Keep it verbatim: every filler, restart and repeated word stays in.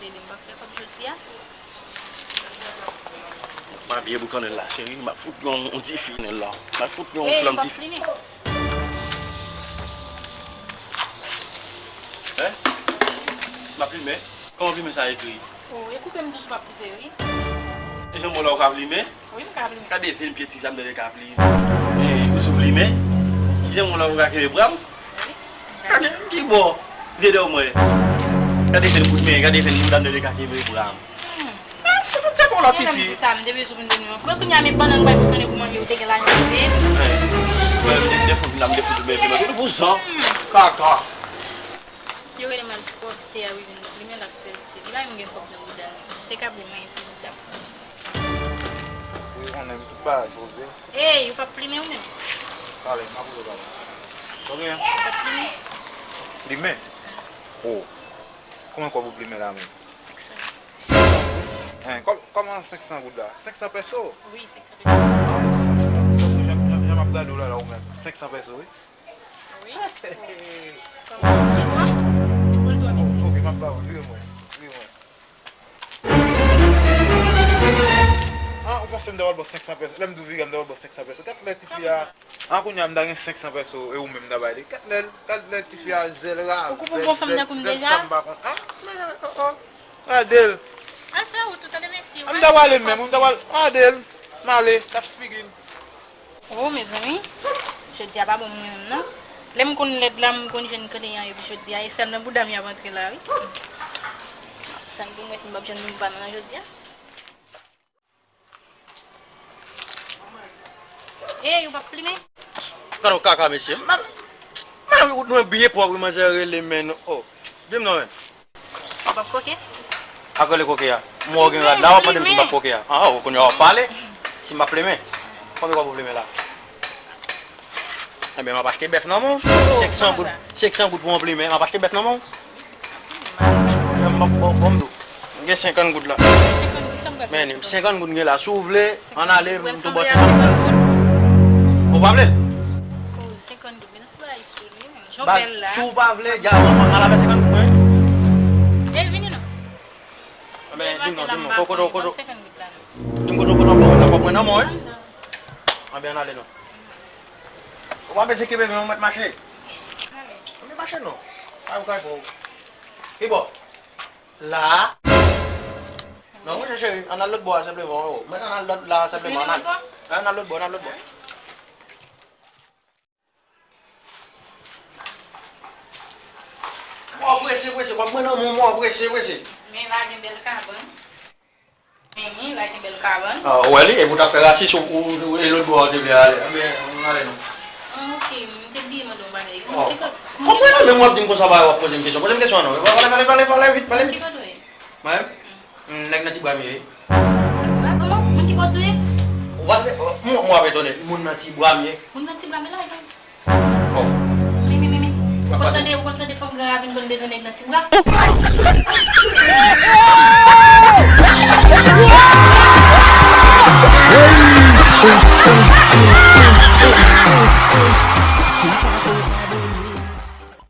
Ede m pa fè kòb jodi a. M abiye pou kannèl la, cheri. M ap fout yon, yon ti fi kannèl la. M ap fout yon flannèl ti fi. Hein? M ap plimen? Kòman plimen sa ekri? Oh, e koupe m di w si w p ap koupe, wi. E jan m wè w la ou ka plimen? Wi, m ka plimen. Gade venn pye ti fi a m tande ka plimen. E, ou sou plimen? Jan m wè w la ou ka kenbe bra m? Wi, m ka. Gade, ki bò? Vye dèyè w mwen. Gade venn kout men, gade venn mouda m tande ka kenbe bra m. Hmm. Ah, fout ou tchèk yon lòt ti fi. Di sa, m te bezwen vin vini. Mwen kounye a, men bannann mwen pou konnen pou manje, ou te gen lajan pou peye. Mwen, m te fout vin la, m te fout ou bebe, mwen fout zan. Hmm. Kaka. Yo rele m al pòte a wi, vin plimen l ap fè estil. Li pa menm gen kòb nan bouda l. Te ka plimen yon ti bouda. Wi, konnen m tout bagay poze. Ey, ou p ap plimen ou menm? Pale, m ap poze pale. Konbyen? Ou p ap plimen? Plimen? Oh. Konbyen kòb ou plimen la menm? Senk san. Senk san goud? Hen, kòm-, kòman senk san goud la? Senk san pèso? Wi, senk san pèso. Ah, jan, jan, jan m ap gade w la, la ou menm. Senk san pèso, wi. Wi. Kòman? Ou dwa? Ou dwa piti. Ok, m ap ba ou. Vire mwen. Vire mwen. Ah, ou panse m ta pral ba w senk san pèso? Lè m di w vire a, m ta pral ba w senk san pèso. Gad lè ti fi a. Ah, kounye a m ta gen senk san pèso e ou menm m ta bay li. Gad lè, gad lè ti fi a zèl ravèt, zèl, zèl sa m pa konn. Ah, men, oh, oh. Gade l. Al fè wout ou, tande mesye. M ta prale menm, m ta pral, gade l. M ale, gad figi l. Oh, mezanmi. Jodi a pa bon pou mwen menm, non. Lè m konn lèd la, m konn jwenn kleyan, epi jodi a, e sèl nan bouda m y ap antre la, wi. Tann pou m wè si m p ap jwenn moun pa m nan jodi a. Ey, ou p ap plimen? Gade yon kaka, mesye. M, m, m, nou byen pwòp, wi, manzè rele, men, oh. Di m non, men. Ou p ap koke? Ak rele koke a. M wè w gen rad la, w ap mande m si m p ap koke a. Ah, ou konnen w ap pale. Si m p ap plimen. Konbyen kòb ou plimen la? Ebyen, m ap achte bèf nan men w. Senk san goud, senk san goud pou yon plimen. M ap achte bèf nan men w. Wi, senk san goud, m ap achte senk san goud. Bon, bon, bon, m di w. M gen senkant goud la. Senkant goud, sa m ka fè? Men, senkant goud m gen la. Si w vle, ann ale, m tou ba w senkant goud. Ou pa vle l? Oh, senkant goud, men ti bagay sou li, men. Jan w bèl la. Si w pa vle, djaz, ann al avè senkant goud mwen. E vini non. Ebyen, di m non, di m non. Kote, kote, kote. Di m kote, kote, kote, kote, kote, nan mwen. Ebyen, ann ale non. Ou pa bezwen kenbe men, ou mèt mache. Ou mèt mache non. Pa ou kay fò. Ki bò? La. Non, monchè cheri, ann al lòt bò a senpleman, oh. Mèt ann al lòt la senpleman, ann al. Ann al lòt bò, ann al lòt bò. Mò prese, prese, w ap mwen nan moun mò prese, prese. Men la gen bèl kabann. Men la gen bèl kabann. Ah, ou wè li, epi w t ap fè rasis, ou, ou, ou, e lòt bò a w te vle ale. Ebyen, ann ale non. Ah, ok, m te bliye mande yon bagay. Oh. Ki kote? Konprann nan menm w ap di m konsa, w ap poze m kesyon. Poze m kesyon an non. Pale, pale, pale, pale vit, pale vit. Ki kote w ye? Mwen menm? Mm, nèg nan ti bwa m ye wi. Ti bwa? Kòman? Moun ki bò w ye? Ou pa t, mwen, mwen ap etone. Moun nan ti bwa m ye. Moun nan ti bwa m ye la, jan. Oh. Men, men, men, men. Ou konn tande, ou konn tande fanm Gran Ravin konn bezwen nèg nan ti bwa?